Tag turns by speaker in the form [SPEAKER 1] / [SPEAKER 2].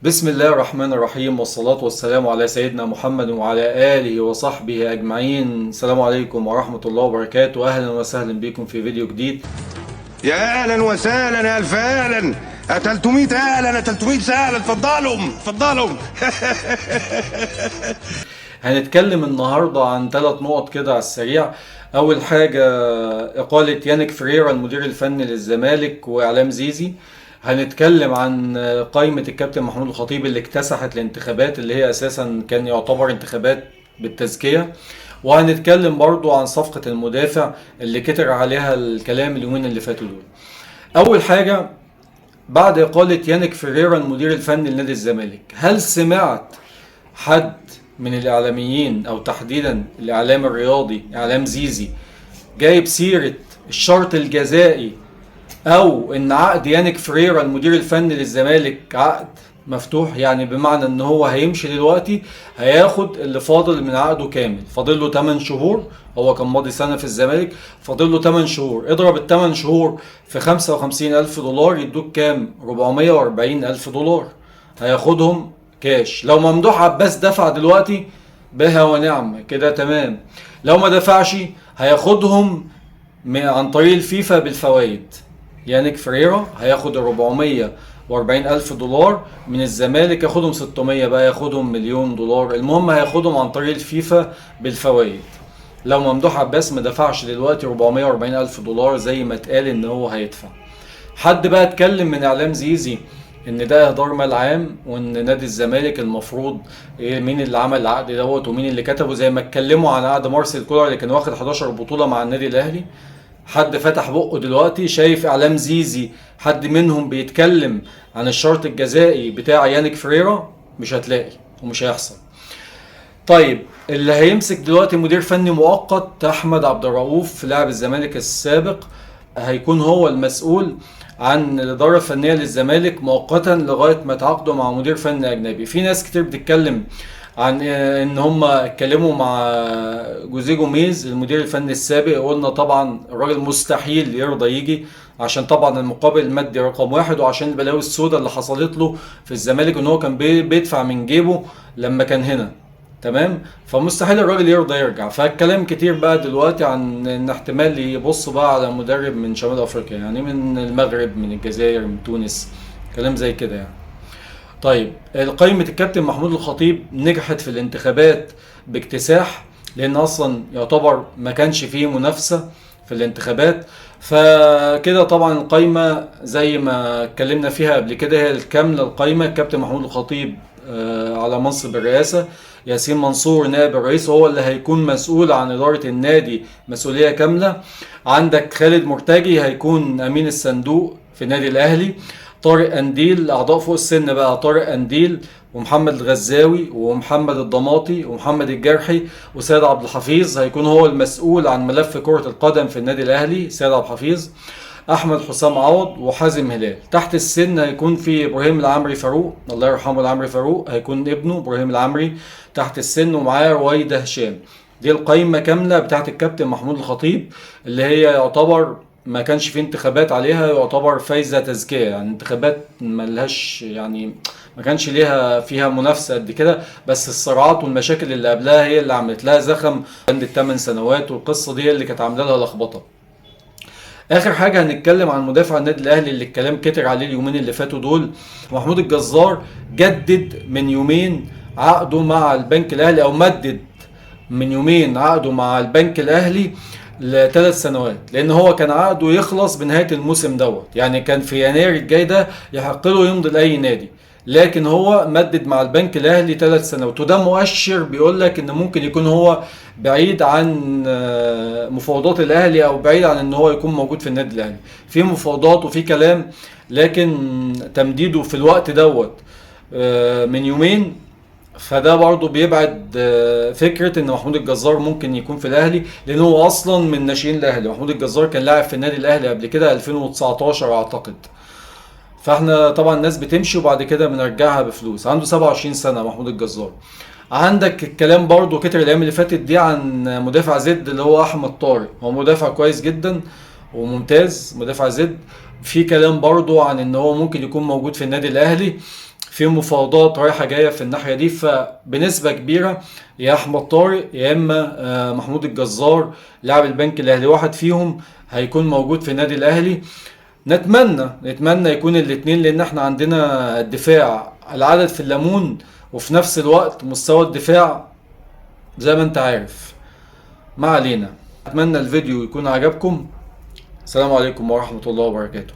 [SPEAKER 1] بسم الله الرحمن الرحيم، والصلاة والسلام على سيدنا محمد وعلى آله وصحبه أجمعين. السلام عليكم ورحمة الله وبركاته. أهلا وسهلا بكم في فيديو جديد.
[SPEAKER 2] يا اهلا وسهلا، يا الف اهلا، 300 اهلا، 300 سهلا، اتفضلوا اتفضلوا.
[SPEAKER 1] هنتكلم النهاردة عن 3 نقط كده على السريع. أول حاجة إقالة يانيك فريرا المدير الفني للزمالك وإعلام زيزي. هنتكلم عن قائمة الكابتن محمود الخطيب اللي اكتسحت الانتخابات، اللي هي أساسا كان يعتبر انتخابات بالتزكية. وهنتكلم برضو عن صفقة المدافع اللي كتر عليها الكلام اليومين اللي فاتوا دول. أول حاجة، بعد إقالة يانيك فريرا المدير الفني لنادي الزمالك، هل سمعت حد من الإعلاميين أو تحديدا الإعلام الرياضي إعلام زيزي جايب سيرة الشرط الجزائي أو إن عقد يانيك فريرا المدير الفني للزمالك عقد مفتوح؟ يعني بمعنى إن هو هيمشي دلوقتي هياخد اللي فاضل من عقده كامل، فاضل له 8 شهور، هو كان ماضي سنة في الزمالك، فاضل له 8 شهور. اضرب ال 8 شهور في 55,000 دولار يدوك كام؟ 440,000 دولار هياخدهم كاش. لو ممدوح عباس دفع دلوقتي بها ونعمة كده تمام، لو ما دفعش هياخدهم عن طريق الفيفا بالفوائد. يانيك فريرا هياخد 440,000 دولار من الزمالك، ياخدهم 600 بقى، ياخدهم مليون دولار، المهم هياخدهم عن طريق الفيفا بالفوائد. لو ممدوح عباس ما دفعش دلوقتي 440,000 دولار زي ما اتقال ان هو هيدفع. حد بقى اتكلم من اعلام زيزي ان ده اهدار مال عام، وان نادي الزمالك المفروض إيه، مين اللي عمل العقد دوت ومين اللي كتبه، زي ما اتكلموا عن عقد مارسيل كولر اللي كان واخد 11 بطولة مع النادي الاهلي. حد فتح بقه دلوقتي؟ شايف اعلام زيزي حد منهم بيتكلم عن الشرط الجزائي بتاع يانيك فريرا؟ مش هتلاقي ومش هيحصل. طيب اللي هيمسك دلوقتي مدير فني مؤقت احمد عبد الرؤوف لاعب الزمالك السابق، هيكون هو المسؤول عن الإدارة الفنية للزمالك مؤقتا لغاية ما تعاقدوا مع مدير فني أجنبي. في ناس كتير بتتكلم عن إن هم اتكلموا مع جوزيه جوميز المدير الفني السابق، قلنا طبعا الراجل مستحيل يرضى يجي عشان طبعا المقابل المادي رقم 1، وعشان البلاوي السوداء اللي حصلت له في الزمالك إن هو كان بيدفع من جيبه لما كان هنا، تمام؟ فمستحيل الراجل يرضى يرجع. فالكلام كتير بقى دلوقتي عن ان احتمال يبصوا بقى على مدرب من شمال افريقيا، يعني من المغرب، من الجزائر، من تونس، كلام زي كده يعني. طيب قائمة الكابتن محمود الخطيب نجحت في الانتخابات باكتساح، لان اصلا يعتبر ما كانش فيه منافسة في الانتخابات. فكده طبعا القايمة زي ما اتكلمنا فيها قبل كده هي الكاملة. القايمة الكابتن محمود الخطيب على منصب الرئاسة، ياسين منصور نائب الرئيس هو اللي هيكون مسؤول عن إدارة النادي مسؤولية كاملة، عندك خالد مرتجي هيكون أمين الصندوق في النادي الأهلي، طارق قنديل أعضاء فوق السن بقى، طارق قنديل ومحمد الغزاوي ومحمد الضماطي ومحمد الجرحي وسيد عبد الحفيظ هيكون هو المسؤول عن ملف كرة القدم في النادي الأهلي، سيد عبد الحفيظ، أحمد حسام عوض وحازم هلال. تحت السن هيكون في إبراهيم العمري فاروق، الله يرحمه العمري فاروق، هيكون ابنه إبراهيم العمري تحت السن، ومعاه رويدة هشام. دي القايمة كاملة بتاعت الكابتن محمود الخطيب اللي هي يعتبر ما كانش في انتخابات عليها، يعتبر فايزة تزكية، يعني انتخابات ما لهاش، يعني ما كانش ليها فيها منافسة قد كده، بس الصراعات والمشاكل اللي قبلها هي اللي عملت لها زخم عند الثمان سنوات، والقصة دي اللي كانت عاملة لها لخبطة. اخر حاجة هنتكلم عن مدافع النادي الاهلي اللي الكلام كتر عليه اليومين اللي فاتوا دول، محمود الجزار. جدد من يومين عقده مع البنك الاهلي، او مدد من يومين عقده مع البنك الاهلي لثلاث سنوات، لان هو كان عقده يخلص بنهاية الموسم دوت، يعني كان في يناير الجاي ده يحق له يمضي لاي نادي، لكن هو مدد مع البنك الاهلي 3 سنوات، وده مؤشر بيقول لك ان ممكن يكون هو بعيد عن مفاوضات الاهلي، او بعيد عن ان هو يكون موجود في النادي الاهلي. في مفاوضات وفي كلام، لكن تمديده في الوقت دوت من يومين، فده برضه بيبعد فكرة ان محمود الجزار ممكن يكون في الاهلي، لان هو اصلا من ناشئين الاهلي. محمود الجزار كان لاعب في النادي الاهلي قبل كده 2019 اعتقد. فاحنا طبعا الناس بتمشي وبعد كده بنرجعها بفلوس. عنده 27 سنة محمود الجزار. عندك الكلام برضو كتر الايام اللي فاتت دي عن مدافع زد اللي هو احمد طارق، هو مدافع كويس جدا وممتاز، مدافع زد. في كلام برضو عن ان هو ممكن يكون موجود في النادي الاهلي. في مفاوضات رايحة جاية في الناحية دي، فبنسبه كبيرة يا احمد طارق يا اما محمود الجزار لاعب البنك الاهلي، واحد فيهم هيكون موجود في النادي الاهلي. نتمنى يكون الاثنين، لان احنا عندنا الدفاع العدد في الليمون، وفي نفس الوقت مستوى الدفاع زي ما انت عارف. ما علينا، اتمنى الفيديو يكون عجبكم. السلام عليكم ورحمة الله وبركاته.